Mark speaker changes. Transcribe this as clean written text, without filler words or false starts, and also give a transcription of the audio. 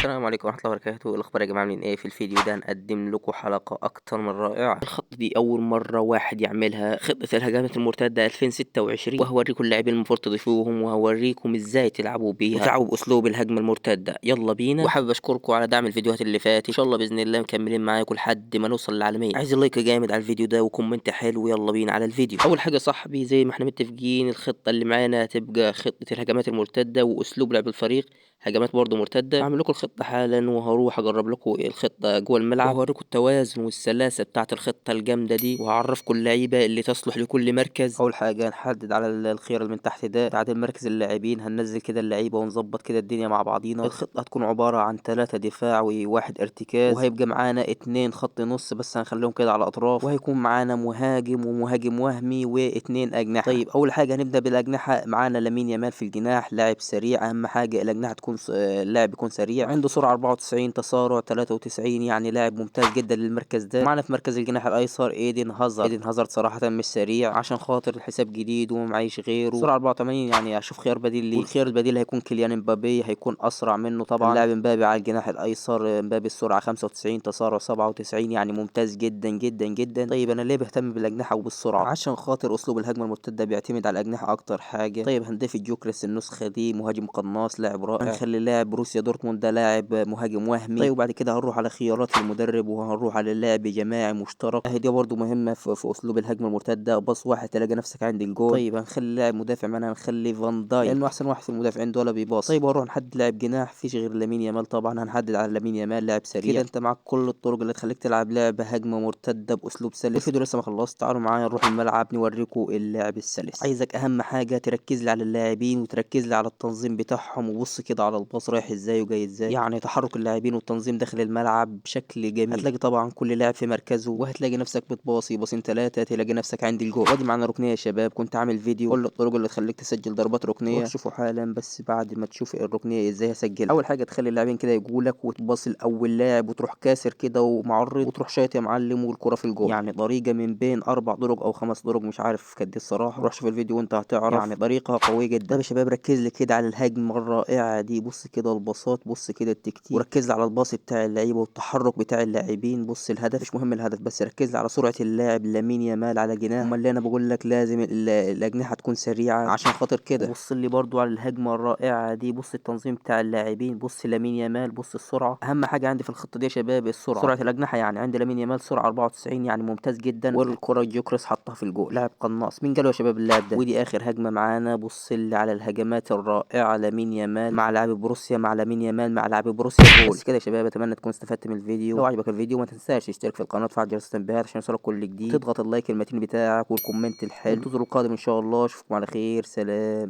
Speaker 1: السلام عليكم ورحمة الله وبركاته. الأخبار يا جماعة، عاملين ايه؟ في الفيديو ده هنقدم لكم حلقة أكتر من رائعة. الخطة دي أول مرة واحد يعملها، خطة الهجمات المرتدة 2026، وهوريكم اللاعبين المفروض تضيفوهم وهوريكم ازاي تلعبوا بيها وتلعبوا بأسلوب الهجمة المرتدة. يلا بينا. وحابب أشكركم على دعم الفيديوهات اللي فاتت، إن شاء الله بإذن الله مكملين معاكم لحد ما نوصل للعالمية. عايز ال like جامد على الفيديو ده و comment حلو. يلا بينا على الفيديو. أول حاجة صاحبي، زي ما احنا متفقين، الخطة اللي معانا هتبقى خطة الهجمات المرتدة وأسلوب لعب الفريق هجمات برضه مرتدة. هعمل لكم الخطة حالا وهروح اجرب لكم الخطة جوه الملعب، وهوريكم التوازن والسلاسة بتاعة الخطة الجامدة دي، وهعرفكم اللعيبة اللي تصلح لكل مركز. اول حاجة هنحدد على الخيار اللي من تحت ده تعديل مركز اللاعبين، هننزل كده اللعيبة ونظبط كده الدنيا مع بعضينا. الخطة هتكون عبارة عن 3 دفاع وواحد ارتكاز، وهيبقى معانا 2 خط نص بس هنخليهم كده على الاطراف، وهيكون معانا مهاجم ومهاجم وهمي و2 اجنحة. طيب اول حاجة هنبدأ بالاجنحة. معانا لامين يامال في الجناح، لاعب سريع. اهم حاجة الاجنحة تكون اللاعب يكون سريع، عنده سرعة 94، تسارع 93، يعني لاعب ممتاز جدا للمركز ده. معنا في مركز الجناح الايسر ايدن هازارد. ايدن هازارد صراحة مش سريع عشان خاطر الحساب جديد وما معيش غيره. سرعة 84، يعني اشوف خيار بديل ليه، والخيار البديل هيكون كيليان امبابي، هيكون اسرع منه طبعا. اللاعب امبابي على الجناح الايسر، امبابي السرعة 95، تسارع 97، يعني ممتاز جدا جدا جدا. طيب انا ليه بهتم بالاجنحة وبالسرعة؟ عشان خاطر اسلوب الهجمة المرتدة بيعتمد على الاجنحة اكتر حاجة. طيب هنضيف الجوكريس النسخة دي، مهاجم قناص، لاعب رائع. هنخلي لاعب بروسيا دورتموند ده لاعب مهاجم وهمي. طيب وبعد كده هنروح على خيارات المدرب، وهنروح على اللاعب جماعي مشترك. اهي دي برده مهمة في اسلوب الهجمة المرتدة، باص واحد تلاقي نفسك عند الجول. طيب هنخلي لاعب مدافع معانا، هنخلي فان دايك لانه احسن واحد في المدافعين دول بيباص. طيب هنروح نحدد لاعب جناح، فيش غير لامين يامال طبعا، هنحدد على لامين يامال لاعب سريع كده. انت معاك كل الطرق اللي تخليك تلعب لعبه هجمة مرتدة باسلوب سلس. الفيديو لسه ما خلصت، تعالوا معايا نروح الملعب نوريكم اللاعب السلس. عايزك اهم حاجة تركز لي على اللاعبين وتركز لي على التنظيم بتاعهم، وبص كده على الباص رايح ازاي وجاي ازاي، يعني تحرك اللاعبين والتنظيم داخل الملعب بشكل جميل. هتلاقي طبعا كل لاعب في مركزه، وهتلاقي نفسك بتباصي باصين 3 تلاقي نفسك عند الجول. وادي معانا ركنيه يا شباب، كنت عامل فيديو كل الطرق اللي تخليك تسجل ضربات ركنيه، شوفوا حالا بس بعد ما تشوف الركنيه ازاي هسجلها. اول حاجة تخلي اللاعبين كده يجولك وتباصي لاول لاعب، وتروح كاسر كده ومعرض، وتروح شايط يا معلم والكره في الجول. يعني طريقه من بين 4 طرق او 5 طرق مش عارف كد الصراحة، روح شوف الفيديو وانت هتعرف، يعني طريقه قوية جدا. طيب يا شباب ركز لي كده على الهجمة الرائعة دي، بص كده الباصات، بص كده التكتيك، وركز لي على الباص بتاع اللعيبة والتحرك بتاع اللاعبين. بص الهدف مش مهم الهدف، بس ركز لي على سرعة اللاعب لامين يامال على جناح. امال اللي انا بقول لك لازم الاجنحة تكون سريعة عشان خاطر كده. بص لي برضو على الهجمة الرائعة دي، بص التنظيم بتاع اللاعبين، بص لامين يامال، بص السرعة. اهم حاجة عندي في الخطة دي يا شباب السرعة، سرعة الاجنحة. يعني عندي لامين يامال سرعة 94، يعني ممتاز جدا، والكره جوكريس حطها في الجول، لاعب قناص. مين قاله يا شباب اللاعب ده؟ ودي اخر هجمة معانا. بص لي على الهجمات الرائعة، لامين يامال مع لاعب بروسيا، مع لامين يامال مع لاعب بروسيا جول. بس كده يا شباب، اتمنى تكونوا استفدت من الفيديو. لو عجبك الفيديو ما تنساش تشترك في القناة وتفعل جرس التنبيهات عشان يوصلك كل جديد، تضغط ال like المتين بتاعك وال comment الحلو. انتظروا القادم ان شاء الله، اشوفكم على خير، سلام.